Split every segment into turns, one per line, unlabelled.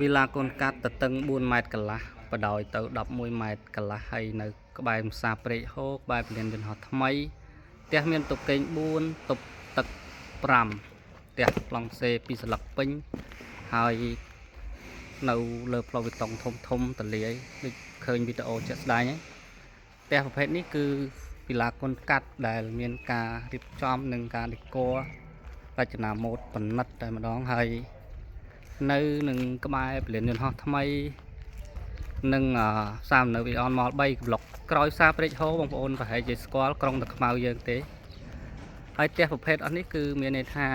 វីឡាកូនកាត់ទទឹង4ម៉ែត្រកន្លះបដោយទៅ11ម៉ែត្រកន្លះហើយនៅក្បែរផ្សារព្រែកហូរក្បែរពលានយន្តហោះថ្មីផ្ទះមានតុកគេង4តុបទឹក5ផ្ទះប្លង់សេ2សន្លឹកពេញហើយនៅលើផ្លូវបេតុងធំធំតលាយដូចឃើញវីដេអូជាក់ស្ដែងហ្នឹងផ្ទះប្រភេទនេះគឺវីឡាកូនកាត់ដែលមានការរៀបចំនិងការដេករចនាម៉ូដប៉និតតែម្ដងហើយ នៅនឹងក្បែរពលានយន្តហោះថ្មីនិងផ្សារនៅវីអនម៉ល3ប្លុកក្រោយផ្សារព្រែកហូបងប្អូនប្រហែលជាស្គាល់ក្រុងតាខ្មៅយើងទេហើយផ្ទះប្រភេទអស់នេះគឺមានន័យថា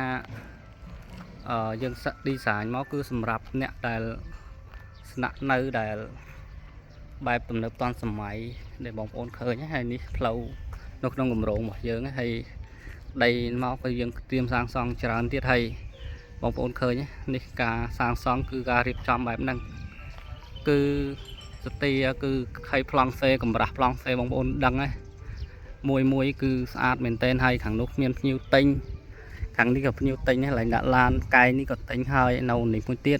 យើង design មកគឺសម្រាប់អ្នកដែលស្នាក់នៅដែលបែបទំនើបទាន់សម័យដែលបងប្អូនឃើញហើយនេះផ្លូវនៅក្នុងគម្រោងរបស់យើងហើយដីមកក៏យើងត្រៀមសាងសង់ច្រើនទៀតហើយ បងប្អូនឃើញនេះការសាងសង់គឺការរៀបចំបែបហ្នឹងគឺសទាគឺខៃប្លង់សេកម្រាស់ប្លង់សេបងប្អូនដឹងហើយមួយមួយគឺស្អាតមែនទែនហើយខាងនោះមានភ្ញៀវទិញខាងនេះក៏ភ្ញៀវទិញដែរឡើងដាក់ឡានកែងនេះក៏ទិញហើយនៅនេះមួយទៀត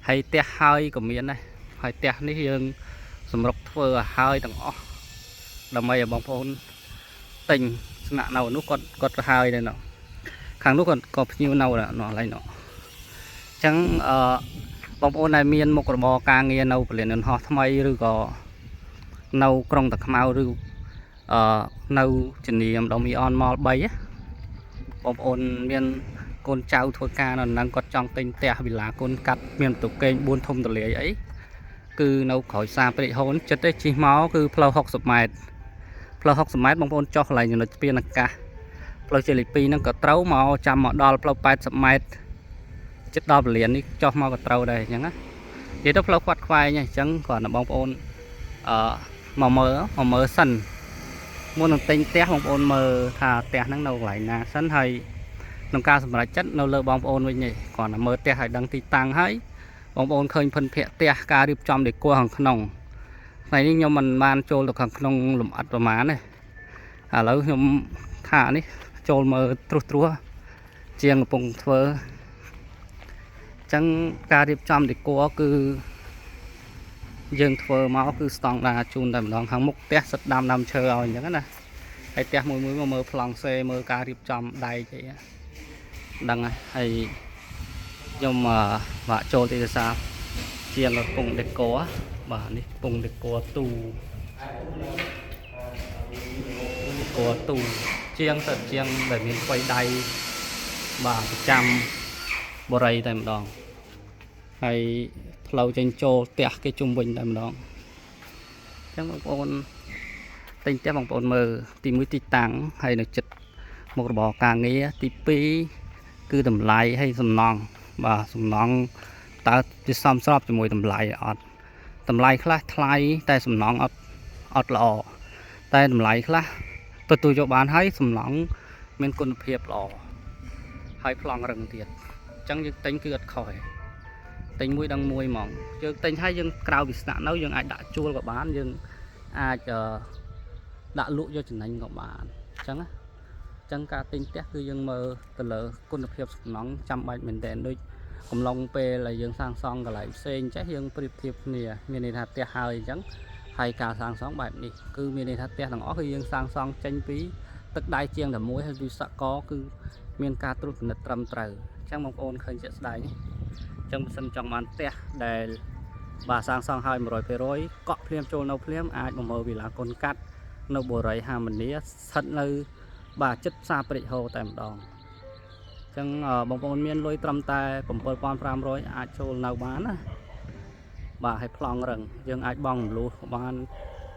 ហើយផ្ទះហើយក៏មានដែរហើយផ្ទះនេះយើងសម្រុកធ្វើឲ្យហើយទាំងអស់ដើម្បីឲ្យបងប្អូនទិញស្នាក់នៅនោះគាត់គាត់ទៅហើយដែរណោះខាងនោះគាត់ក៏ភ្ញៀវនៅដែរណោះឡើយណោះ ចឹងអឺបងប្អូនដែលមានមុខរបរការងារនៅពលានយន្តហោះថ្មីឬក៏នៅក្រុងតាខ្មៅឬអឺនៅជំនាញដុំអ៊ីអនម៉ល3ណាបងប្អូនមានកូនចៅធ្វើការនៅនឹងគាត់ចង់ទិញផ្ទះវិឡាកូនកាត់មានបន្ទប់គេង4ធំទលាយអីគឺនៅក្រោយផ្សារព្រែកហូនចិត្តទេជិះមកគឺផ្លូវ60ម៉ែត្រផ្លូវ60ម៉ែត្របងប្អូនចុះកន្លែងចំណុចស្ពានអាកាសផ្លូវជាលេខ2ហ្នឹងក៏ត្រូវមកចាំមកដល់ផ្លូវ80ម៉ែត្រ ចិត្តដល់ពលាននេះចុះមកក៏ត្រូវដែរអញ្ចឹងណានិយាយទៅផ្លូវខ្វាត់ខ្វែងហ្នឹងអញ្ចឹងគ្រាន់តែបងប្អូនអឺមកមើលមកមើលសិនមុននឹងទិញផ្ទះបងប្អូនមើលថាផ្ទះហ្នឹងនៅកន្លែងណាសិនហើយក្នុងការសម្រេចចិត្តនៅលើបងប្អូនវិញនេះគ្រាន់តែមើលផ្ទះឲ្យដឹងទីតាំងហើយបងប្អូនឃើញភិនភៈផ្ទះការរៀបចំដេកខាងក្នុងថ្ងៃនេះខ្ញុំមិនបានចូលទៅខាងក្នុងលំអិតប្រហែលទេឥឡូវខ្ញុំថានេះចូលមើលត្រួសត្រាសជាងកំពុងធ្វើ ចឹងការរៀបចំដេកគឺយើងធ្វើមកគឺស្តង់ដារជូនតែម្ដងខាងមុខផ្ទះសិតដាំដើមឈើឲ្យអញ្ចឹងណាហើយផ្ទះមួយមួយមកមើលប្លង់សេមើលការរៀបចំដែកអីដឹងហើយខ្ញុំបាទចូលទីសាជាងកំពុងដេកបាទនេះកំពុងដេកទូដេកទូជាងទៅជាងដែលមានໄຟដៃបាទប្រចាំបរិយតែម្ដង ហើយផ្លូវចេញចូលផ្ទះគេជុំវិញតែម្ដងអញ្ចឹងបងប្អូនទិញផ្ទះបងប្អូនមើលទី1ទីតាំងហើយនៅចិត្តមុខរបរការងារទី2គឺតម្លៃហើយសំណង់បាទសំណង់តើវាសមស្របជាមួយតម្លៃអត់តម្លៃខ្លះថ្លៃតែសំណង់អត់អត់ល្អតែតម្លៃខ្លះទទួលយកបានហើយសំណង់មានគុណភាពល្អហើយប្លង់រឹងទៀតអញ្ចឹងយើងទិញគឺអត់ខុសទេ ទិញមួយដឹងមួយហ្មងយើងទិញហើយយើងក្រៅពីស្នាក់នៅយើងអាចដាក់ជួលក៏បានយើងអាចអឺដាក់លក់យកចំណេញក៏បានអញ្ចឹងណាអញ្ចឹងការទិញផ្ទះគឺយើងមើលទៅលើគុណភាពសំណង់ចាំបាច់មែនតើដូចកំឡុងពេលដែលយើងសាងសង់កន្លែងផ្សេងចេះយើងប្រៀបធៀបគ្នាមានន័យថាផ្ទះហើយអញ្ចឹងហើយការសាងសង់បែបនេះគឺមានន័យថាផ្ទះទាំងអស់គឺយើងសាងសង់ចេញពីទឹកដៃជាងតែមួយហើយវិស្វករគឺមានការត្រួតពិនិត្យត្រឹមត្រូវអញ្ចឹងបងប្អូនឃើញជាក់ស្ដែង ចឹងបើសិនចង់បានផ្ទះដែលបាទសាងសង់ហើយ100%កក់ភ្លាមចូលនៅភ្លាមអាចមកមើលវិឡាកូនកាត់នៅបូរីហាម៉ានីស្ថិតនៅបាទចិត្តផ្សារព្រែកហូតែម្ដងចឹងបងប្អូនមានលុយត្រឹមតែ7500អាចចូលនៅបានណាបាទហើយប្លង់រឹងយើងអាចបង់រំលោះក៏បាន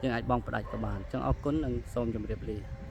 យើងអាចបង់ផ្ដាច់ក៏បានចឹងអរគុណនិងសូមជម្រាបលា។